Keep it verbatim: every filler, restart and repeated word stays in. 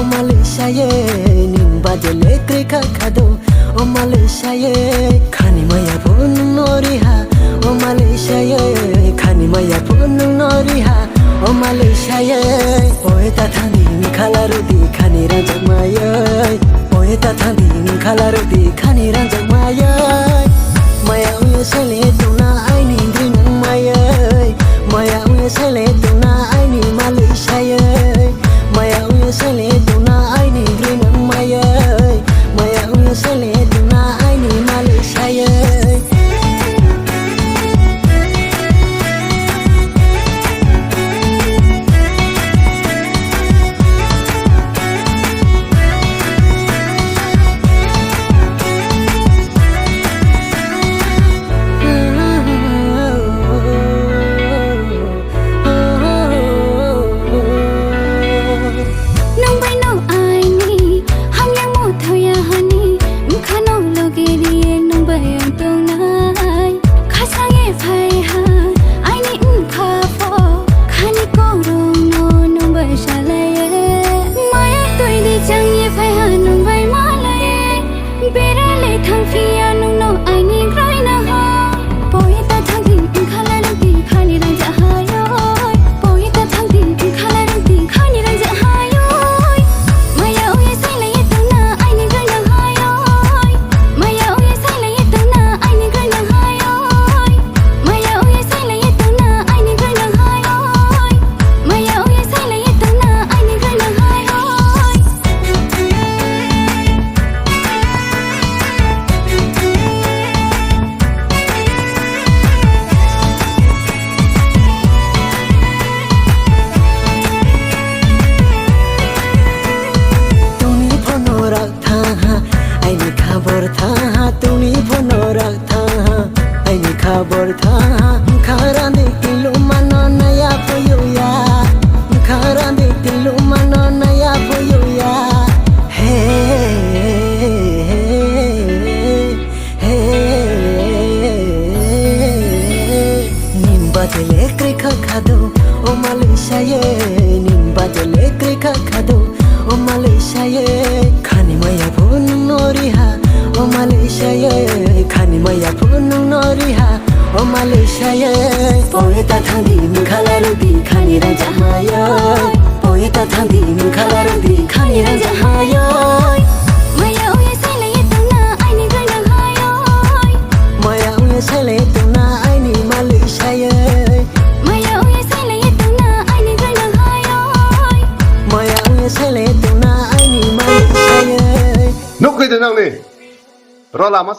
O Malaysia ye, ning baje lekre kha khado. O Malaysia ye, khani maya bo nung no riha. O Malaysia ye, khani maya bo nung no riha. O Malaysia ye, oe ta thani ni khala rudi khani ranjak mayai. Oe ta thani ni khala rudi khani ranjak mayai. Maya uye sele tuna aini grinang mayai. Maya uye sele tuna aini Malaysia ye. Maya uye sele tuna aini grinang mayai. Maya uye sele tuna aini Malaysia ye. Nung bai no aini hamya mo thoya hani, wngkha no loge riye nung bai ang tongnai. Khasang ye phai ha aini wngkha pho, khani korong no nung bai salai ye. Maya twi di chang ye phai ha nung bai malai ye. Berale thang phiya nung no aini grai na ha. Poeta thang di wngkha lai rang di khani rang ja hayoi. Poeta thang di wngkha lai rang di khani rang ja hayoi. Maya uye sai lai ye tang na aini grai na hayoi. Maya uye sai lai ye tang na aini grai na hayoi. Maya uye sai lai ye tang na aini grai na hayoi. Maya uye sai lai ye tang na aini grai na hayoi. Tuni phono rak thaha, aini khabor thaha, tuni phono rak thaha, aini khabor thaha, khara ni tilu mano naya phoyo ya, khara ni tilu mano naya phoyo ya. Hey, hey, hey, hey, hey. Nin baje lekre kha khado, o Malaysia ye, nin baje lekre kha khado, o Malaysia ye. Khani maya bo nung no riha, o Malaysia ye, khani maya bo nung no riha, o Malaysia ye. Poeta thang di nung khala rudi khani rang ja hayoi. Poeta thang di nung khala rudi khani rang ja hayoi. Maya uye sai lai ye tang na aini grai na hayoi. Maya uye sele tuna aini Malaysia ye. Maya uye sele tuna aini gana hayoi. Maya uye sele tuna aini Malaysia ye. Nukri de nangni. Rola ma